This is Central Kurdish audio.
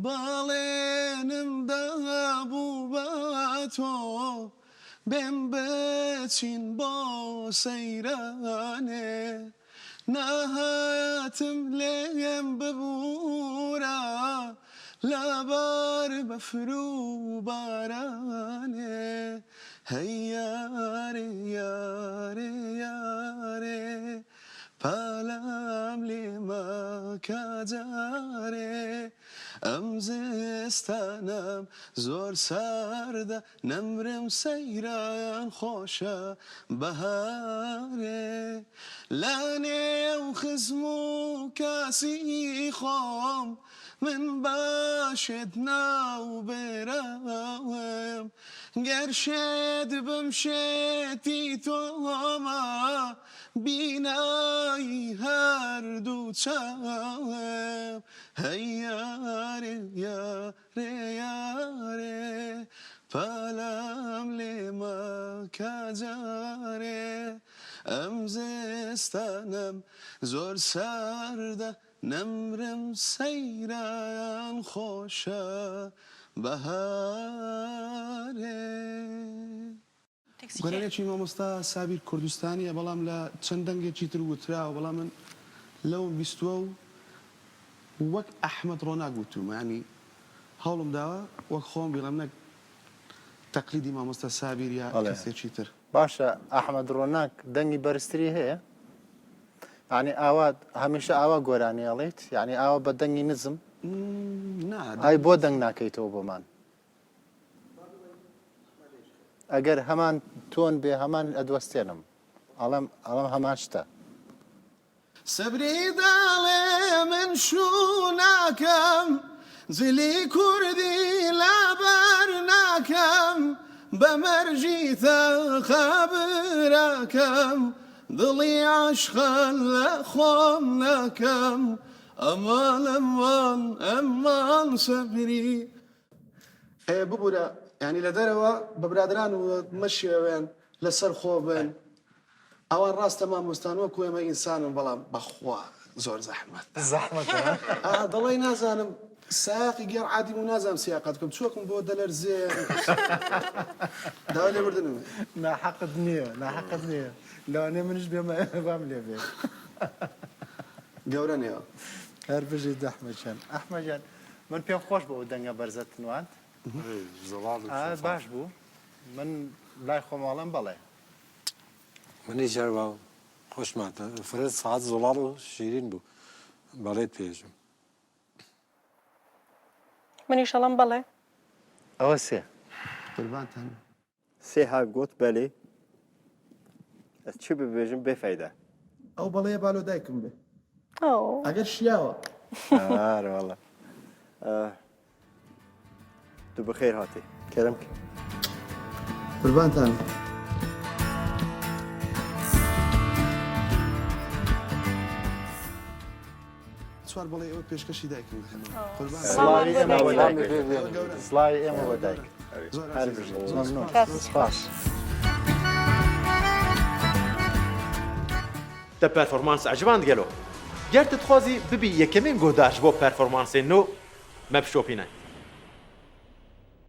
بەڵێنم دابوو بە تۆ بێم بچین بۆ سەیرانێ نەهاتم لێم ببورە لەبەر بەفر و بارانێ هەی یارێ یارێ یارێ پالام لێ مەکە جارێ ئەم زستانەم زۆر ساردە نەمرم سەیران خۆشە بەهارێ لە نێو خزم و کاسی خۆم من باشێت ناو براوم گەر شێت بم شێتی تۆمە بینایی هەردوو چاوم هەی یارێ یارێ یارێ پەلەم لێ مەکە جارێ ئەم زستانەم زۆر ساردە نەمرم سەیران خۆشە بەهارێ. گۆرانیەکی مامۆستا سابیر کوردستانیە بەڵام لە چەند دەنگێکی تر وتراوە بەڵام من لەوم بیستوە و وەک ئەحمەد ڕۆناک وتومە یانی هەوڵم داوە وەک خۆم بیڵێم نەک تەقلیدی مامۆستا سابیر یا کەسێکی تر. باشە ئەحمەد ڕۆناک دەنگی بەرزتری هەیە؟ یانی ئاوا هەمیشە ئاوا گۆرانی ئەڵێیت؟ یانی ئاوا بە دەنگی نزم؟ نا ئای بۆ دەنگ ناکەیتەوە بۆمان؟ ئەگەر هەمان تۆن بێ هەمان ئەدوەستێنم ئەڵێم ئەڵێم هەمان شتە. سەبری دەڵێ من شوو ناکەم جلی کوردی لەبەر ناکەم بە مەرجی تەقە براکەم دڵی عەشقان لە خۆم ناکەم ئەمان ئەمان ئەمان سەبری. ئێ ببورە یانی لە دەرەوە بە برادەران وت مەشێوێن لەسەر خۆ بن ئەوان ڕاستە مامۆستان وەکو ئێمە ئینسانن بەڵام بەخوا زۆر زەحمەتە زەحمەتە ئا دەڵێی نازانم سایەقی گێڕ عادیم و نازانم سیاقەت بکەم چۆکم بۆ دەلەرزێ داوای لێبوردنم ناحەقت نییە ناحەقت نییە لەوانەیە منیش بێمە وام لێ بێ. گەورەن ئێوە. هەر بژیت ئەحمەد گیان. ئەحمەد گیان من پێم خۆش بوو ئەو دەنگە بەرزەت نواند. باش بوو من لای خۆم ئەڵێم بەڵێ. منیش هەر وا خۆشم هات فرە ساعت زوڵاڵ و شیرین بوو بەڵێت پێژم. منیش ئەڵێم بەڵێ. ئەوە سێ. قوربانتان بم. سێ هاک گۆت بەلێ ئەز چ ببێژم بێ فەیدە. ئەو بەڵێیە با لۆ دایکم بێ ئەگەر شیاوە. ئارە وەڵا تو بەخێر هاتی کەرم کە. قوربانتان بم. چوار بەڵێ ئێوە پێشکەشی دایکم دەکەم. قوربان. سڵاوی ئێمە بۆ دایکت. سڵاوی ئێمە بۆ دایکت. هەر بژیت. مەمنون. سپاس. Te performans eciband gelo? Ger tu dixwazî bibî yekemîn guhdar ji bo performansên nû, me bişopîne.